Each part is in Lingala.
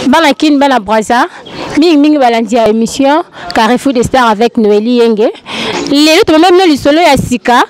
Bana Kin, bana Brazza, mingi mingi balandi ya émission Carrefour des Stars avec Noélie Yenge. Lelo tomemi bino lisolo ya sika,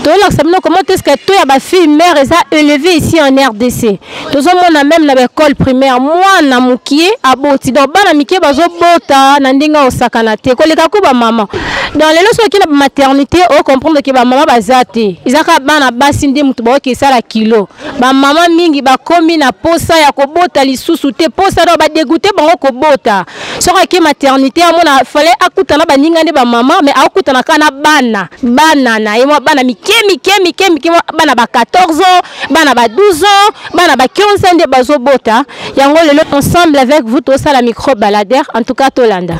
tolakisa bino comment est-ce que taux ya ba filles mères eza élevé ici en RDC. Tozomona même na ba école primaire mwana mokie aboti, donc bana mike bazobota na ndenge osakana te koleka ku ba mama. Donc lelo soki na maternité o comprendre que ba mama baza te, ezaka bana basi nde mutu baoki esala kilo. Ba mama mingi bakomi na posa ya kobota lisusu te, posa donc ba dégoûter bango kobota. Soki ake maternité amona fallait akutana baninga nde ba mama, mais akutana kaka na bana, bana na ye mwa bana mike mike mike mike, mwa bana ba 14 ans, bana ba 12 ans, bana ba 15 ans nde bazobota. Yango lelo ensemble avec vous tosala micro baladeur, en tout cas tolanda.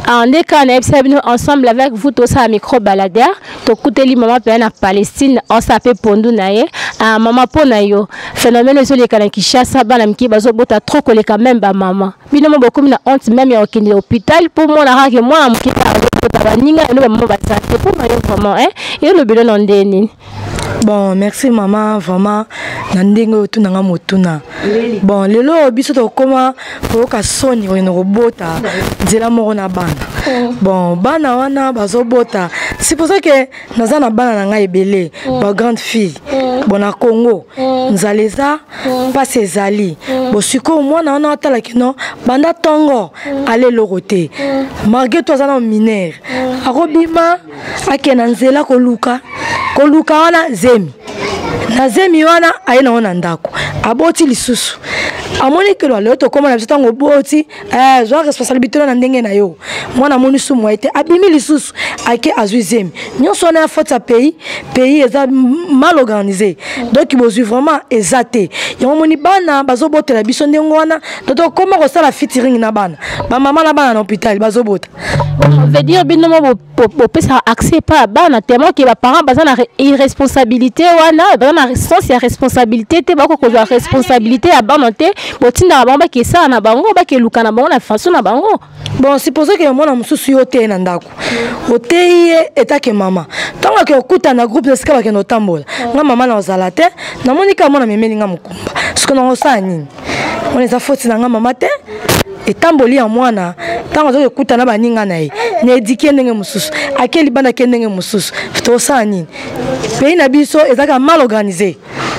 Ah, nde kaka nayebisa bino ensemble avec vous tosala micro baladeur, tokuteli mama mpenza na Palestine osala mpe pondu na ye. Ah, mama, mpo na yo phénomène ezoleka na Kinshasa, bana mike bazobota trop koleka même bamama. Bino mo bokomi na honte même ya kokende hôpital mpo mona kaka ke mwana moke azobota, baninga yano bamama baza te. Mpo na yo vraiment, hein, elobelo na nde nini? Bon, merci mama, vraiment na ndenge oyo tunanga motuna. Bon, lelo biso tokoma koyoka soni kokende kobota nzela moko na bana. Bon, bana wana bazobota, c'est pour ça que naza na bana na ngai ebele, ba grande fille. Bon, na Congo nzala eza, mpasi ezali. Bon, sikoyo mwana wana atalaki no banda ntongo ale eloko te, malgré to aza na mineur, akobima akende na nzela koluka koluka wana zemi na zemi wana aye nango na ndako, aboti lisusu. Amoni kelo lelo tokóma na biso, ntango oboti zwa responsabilité na ndenge na yo. Mwana amoni sumu ye te, abimi lisusu ake azwi zemi. Nyonso wana ya faute ya pays. Pays eza mal organisé, donc bozwi vraiment eza te. Yango moni bana bazobotela biso ndenge wana, to tokóma kosala featuring na bana, bamama na bana na hôpital bazobota. Veut dire bino mo bopesaka accès epai ya bana tellement ke baparent baza na irresponsabilité wana, baza na sens ya responsabilité te, bakoki kozwa responsabilité ya bana te. Botindaka bango bakesala na bango, bakeluka na bango na façon na bango. Bon, suppose ke mwana mosusu yo oteye na ndako, oteyi ye etake mama, ntango ake okuta na groupe esika bakende otambola, nga mama na ozala te, namoni kaka mwana memeli nga mokumba. Soki nango osala nini? Wana eza foti na nga mama te. Etamboli ya mwana ntango azoki ekuta na baninga na ye na éduquer ndenge mosusu, ake libanda, ake ndenge mosusu, tosala nini? Pays na biso ezalaka mal organisé,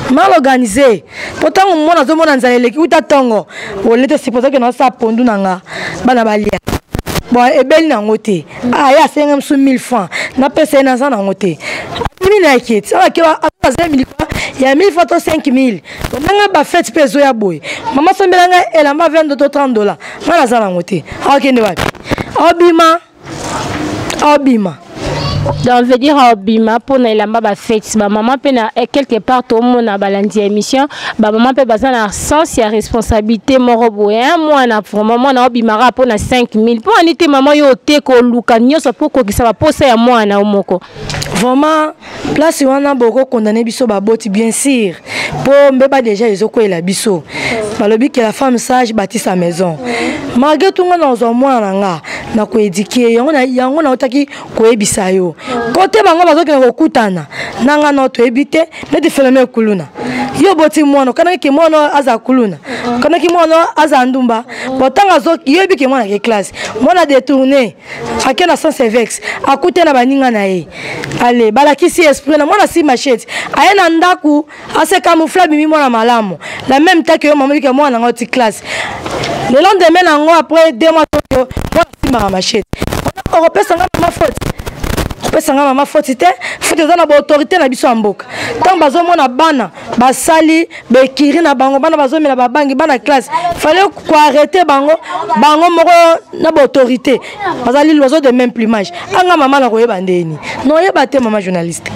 mal organisé, mpo ntango mwana azomona nzala eleki uta ntongo ole te, suppose ke naosala pondu na nga, bana balia. Bon, ebeli nango te, aye asenga mosu 1000 francs, napesa ye, naza nango te. Abimi na eketi aza miliko ya 1000 francs to 5000. Ndenge bafete mpe ezoya boye, mama sombela ngai elamba 20 to 30 dollar, ngai naza nango te. Akende wapi? Aobima, aobima. Donc veut dire obima mpona elamba bafete. Bamama mpe na quelque part tomona balandi ya émission, bamama mpe baza na sens ya responsabilité moko boye. Mwana vraiment, mwana obimaka mpona 5000, mpo ani te? Mama, yo ote koluka nyonso mpo kokisa baposa ya mwana yo moko. Vraiment, place wana bokokondane biso baboti, bien sûr, mpo mbeba déjà ezokweyela biso. Balobi ke la femme sage bâtit sa maison. Malgré tout, nga nazwa mwana na nga na koéduquer yango, yango nautaki koyebisa yo kote bango bazokende kokutana na nga na toyebi te. Neti phénomène kuluna, yo boti mwana, okanaki ke mwana aza kuluna, okanaki mwana aza ndumba. Bon, ntango yoyebi ke mwana ake classe, mwana détourné, ake na sens évex, akute na baninga na ye, ale balakisi esprit na mwana si machete, aye na ndako ase camoufle, abimi mwana malamu. La même temps ke yo mama bike mwana nango ti classe, le lendemain nango, après 2 mois, toyo mwana asimbaka machete. Okopesa nga mama faute? Kopesa nga mama faute te. Faute eza na baautorité na biso ya mboka. Ntango bazomona bana basali bekiri na bango, bana bazomela babangi, bana classe, fallait koarrêter bango. Bango moko na baautorité bazali l'oiseau de même plumage. Anga mama na koyeba ndeni noyeba te, mama journaliste.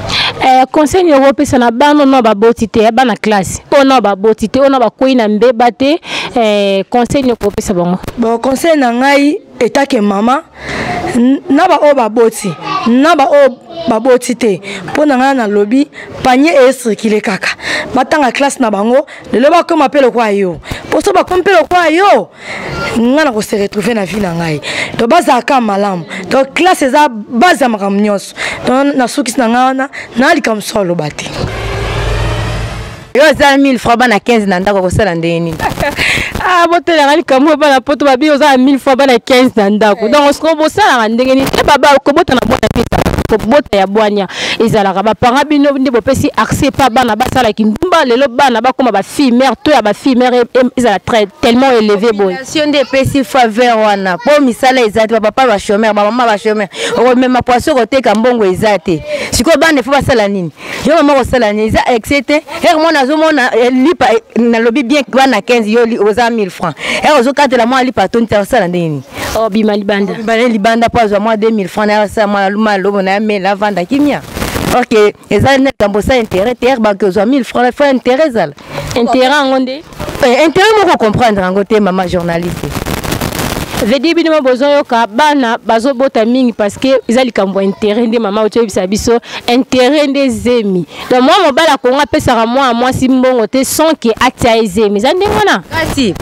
Conseil nini okopesa na bana no baboti te, bana classe oyo na baboti te, oyo na bakwei na mbeba te? Conseil nini okopesa bango? Bon, conseil na ngai etake mama na baoyo baboti Na baoyo baboti te, mpo na ngai nalobi panier ecircule kaka. Batanga classe na bango, lelo bakoma mpe lokola yo, mpo so bakomi mpe lokola yo, ngai na kose retrouve na vie na ngai. To bazalaka malamu. Donc classe eza base ya makambo nyonso. Donc nasukisi na ngai wana, na likambo so aloba te. Yo oza 1000 francs, bana 15 na ndako, kosala ndenge nini? Ah, botelaka likambo oyo. Bana poto babi oza na 1000 fois, bana 15 na ndako. Donc siko bosalaka ndenge nini te? Baba kobota na bwana mpe kobota ya bwania ezalaka. Baparent, bino nde bopesi accès pa bana basalaki ndumba. Lelo bana bakóma bafille mère to ya bafille mère ezala très tellement élevé boye. Population nde epesi faveur wana, mpo misala eza te. Bapapa bachômeur, bamama bachômeur, okomema poisson koteka, mbongo eza te. Sikoyo bana efo basala nini? Yo mama kosala nini? Eza excès te. Ere mwana azomona lipa, nalobi bien, bana 15, yo oza 1000 francs, ere ozokatela mwana lipa atondi te, osala ndenge nini? Obima libanda. Obima libanda mpo azwa mwa 2000 francs na asala mwana luma lobo na amela, avanda kimia. Ok, eza na likambo osa intérêt te. Ere bake ozwa 1000 francs, faut intérêt ezala. Intérêt yango nde? Intérêt moko comprendre yango te, mama journaliste. Vedi bino mo bozoyoka, bana bazobota mingi parce que eza likambo ya intérêt nde. Mama oti oyebisa biso intérêt nde zemi. Donc mwa mobali akongo apesaka mwana mwasi mbongo te sans ke atia ye zemi. Eza ndenge wana. Kasi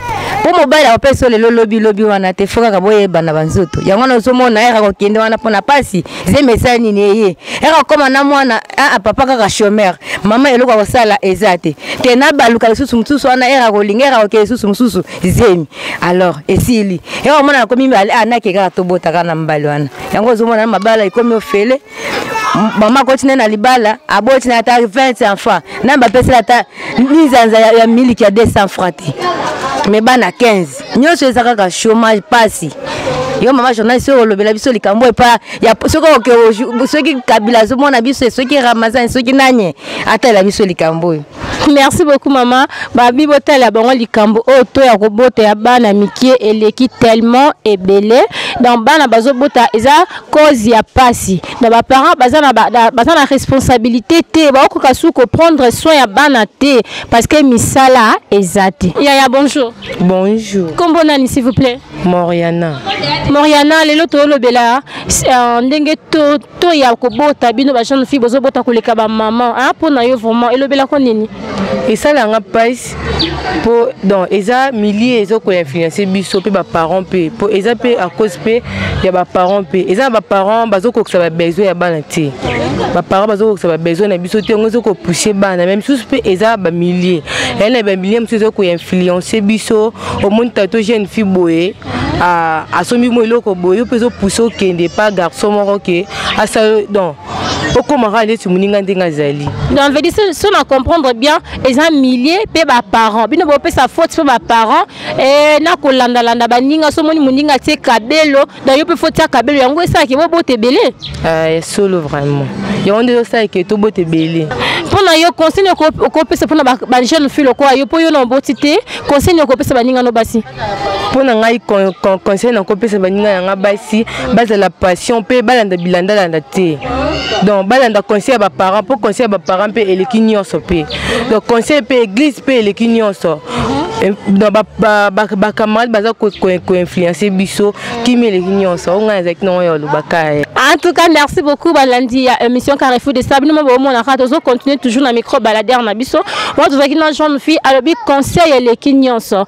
mpo mobali akopesa lelo, lobi lobi wana te, fo kaka boyebana banzoto. Yango wana ozomona ere akokende wana mpona pasi, zemi esali nini, eye ere akóma na mwana. Aa, papa kaka chômeur, mama eloko akosala eza te. Te nabaluka lisusu mosusu wana, ere akolinga, ere akokende lisusu mosusu, zemi alors esili. Ere omona akomi mibale, anake kaka tobota kaka na mobali wana. Yango ozomona na mabala ekomi ofele. Mama akoti na libala, aboti na ata 20 enfants, na bapesela ata linzanza ya miliki ya 200 francs te, mais bana 15 nyonso eza kaka chômage, pasi. Yo mama journaliste oyo olobela biso likambo epa ya soki oke, soki Kabila azomona biso, soki Ramazan, soki nani atalela biso likambo oyo. Merci beaucoup, mama. Babi botala bango likambo oyo to ya kobota ya bana mike eleki tellement ebele. Donc bana bazobota eza cause ya pasi na baparent. Baza na responsabilité te, baokoka su koprendre soin ya bana te parce que misala eza te. Yaya, bonjour. Bonjour. Kombo nani, s'il vous plaît? Moriana. Moriana, lelo tolobela ndenge to ya kobota. Bino bajeune fille bozobota koleka bamama, mpo na yo vraiment elobelako nini? Esalanga mpasi mpo donc eza milieu ezokoinfluence biso mpe baparent mpe, mpo eza mpe à cause mpe ya baparent mpe. Eza na baparent bazokokisa babesoin ya bana te, baparent bazokokisa babesoin na biso te, yango ezokopousse bana. Mais misusu mpe eza bamilieu, eya na bamilieu mosusu ezokoinfluence biso. Omoni tato jeune fille boye asombi mo eloko boye, yo mpe ezopousse okende pa garçon moko ke asala, donc okomaka neti moninga ndenge azali. Donc veut dire, so na comprendre bien, eza milieu mpe baparent. Bino bopesa faute mpe baparent na kolandalanda baninga. So omoni moninga atie kabelo, donc yo mpe faut tia kabelo. Yango esalaki bobota ebele. Ya solo vraiment, yango nde ezosalaki tobota ebele. Mpo na yo, conseil okopesa mpona bajeune fille lokola yo, mpo yo na oboti te, conseil okopesa baninga no basi? Mpo na ngai, conseil nakopesa baninga na nga basi, bazala patient mpe balanda bilandalanda te. Donc balanda conseil ya baparent, mpo conseil ya baparent mpe eleki nyonso mpe. Donc conseil mpe église mpe eleki nyonso. Donc bacamarade baza koinfluence biso, kimi eleki nyonso. Oyo ngai nazalaki nango ya olobaka. En tout cas, merci beaucoup, balandi ya émission Carrefour de Sable. Nous bomonaka, tozo continuer toujours na micro baladeur na biso. Wana tozalaki na jeune fille, alobi conseil eleki nyonso,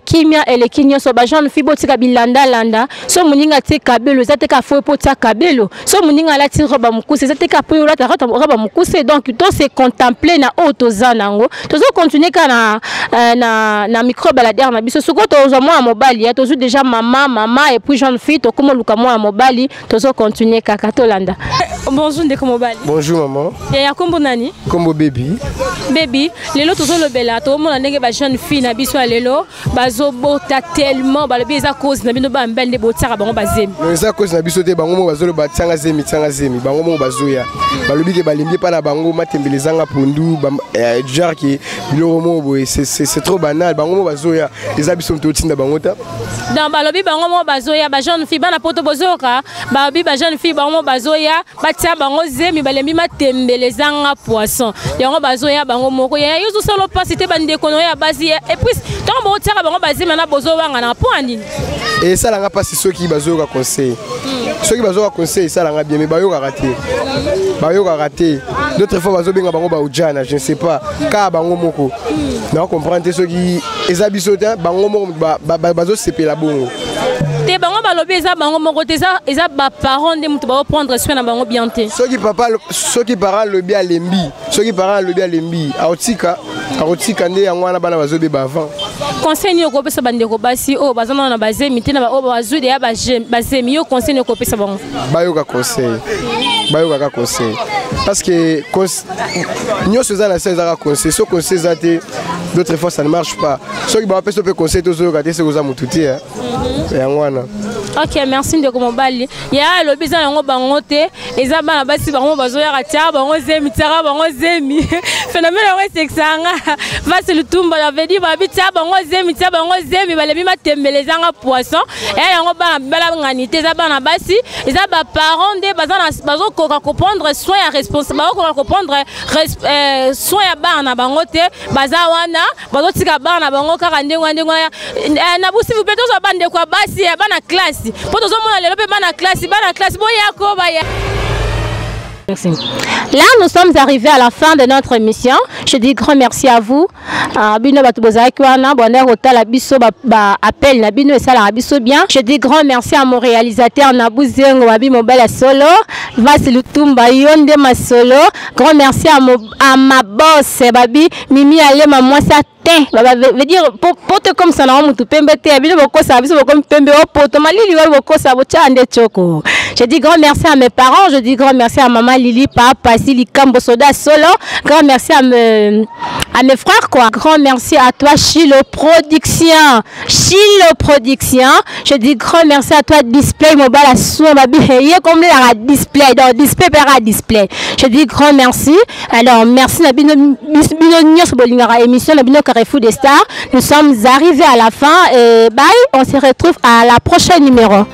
kimia eleki nyonso. Bajeune fille, botika bilandalanda. So moninga atie kabelo, eza te ka fo po tia kabelo. So moninga alati robe mokuse, eza te ka po olata robe mokuse. Donc to se contempler na oyo toza nango. Tozo continuer kaka na micro baladeur na biso. Sikoyo tozwa mwana mobali ya tozwi déjà mama, mama et puis jeune fille, tokóma oluka mwana mobali. Tozo continuer kaka, tolanda. Bonjour, ndeko mobali. Bonjour, maman. Ya kombo nani? Kombo Baby. Baby, lelo tozolobela, tozomona ndenge bajeune fille na biso ya lelo bazobota tellement. Balobi eza cause na bino bamibali nde botiaka bango bazemi. Non, eza cause na biso te. Bango moko bazoloba tianga zemi, tianga zemi. Bango moko bazoya, balobi ke balembi epa na bango matembele ezanga pondu, genre ke biloko moko boye, c'est trop banal. Bango moko bazoya, eza biso moto otinda bango ta. Donc balobi bango moko bazoya. Bajeune fille, bana poto, bozoyoka, balobi bajeune fille bango moko bazoya batia bango zemi, balembi matembele ezanga poisson, yango bazoya bango moko. Ya yo ozosala mpasi te, bandeko na yo ya basi? Et puis ntango bokotiaka bango bazemi wana, bozowangana mpo ya nini? Esalanga mpasi soki bazoyoka conseil. Soki bazoka conseil esalanga bien, mais bayokaka te, bayokaka te. D'autres fois bazobenga bango baujana, je ne sais pas, kaka bango moko. Nacomprendre te soki eza biso te, bango moko bazosepela bongo. Te, bango balobi eza bango moko te, eza baparent nde moto baoprendre soin na bango bien te. Soki papa, soki parent alobi alembi, soki parent alobi alembi, akotika, akotika nde. Yango wana bana bazobeba avant. Conseil nini okopesa bandeko basi oyo baza nano na bazemi te, na baoyo bazwi deya bazemi? Yo, conseil nini okopesa bango? Bayoka conseil, bayokaka conseil, parce que nyonso eza na se ezaka conseil. So conseil eza te, d'autres fois ça ne marche pas. Soki bapesa mpe conseil, tozoyoka te, soki oza motu te, yango wana. Ok, merci ndeko mobali. Ya alobi eza yango bango te, eza bana basi bango bazoyaka tiaka bango zemi, tiaka bango zemi. Phénomène yango esekisanga vasi lutumba avedi babi tia bango zemi, tia bango zemi, balebi matembele ezanga poisson. Eya yango bana balangani te, eza bana basi, eza baparent nde bazokoka koprendre soin ya responsable, bazokoka koprendre soin ya bana na bango te. Baza wana bazotika bana na bango kaka ndenge wana, ndenge wana. Na bu, s'il vous plaît, tozwa bandeko ya basi ya bana classe, mpo tozomona lelo mpe bana classe, bana classe boyako baya. Merci. Là, nous sommes arrivés à la fin de notre émission. Je dis grand merci à vous. Bino bato bozalaki wana, bonheur otala biso ba, ba appel na bino esalaka biso bien. Je dis grand merci à mon réalisateur Nabou Zengo Babi Mobala Solo, Vas Lutumba Yonde Masolo. Grand merci à ma boss Babi Mimi Alema Mwasa te, veut dire poto comme ça na mutu pembe te, bino bokosa biso bokomi pembe o poto malili wa bokosa botya nde choko. Je dis grand merci à mes parents, je dis grand merci à maman Lili, papa Sili Kambo Soda Solo, grand merci à mes frères quoi. Grand merci à toi Chilo Production, Chilo Production. Je dis grand merci à toi Display Mobile Soin Babi Heye comme la display, donc display pera display. Je dis grand merci. Alors merci na bino bino nyonso bolingaka émission na bino Carrefour des Stars. Nous sommes arrivés à la fin et bye, on se retrouve à la prochaine numéro.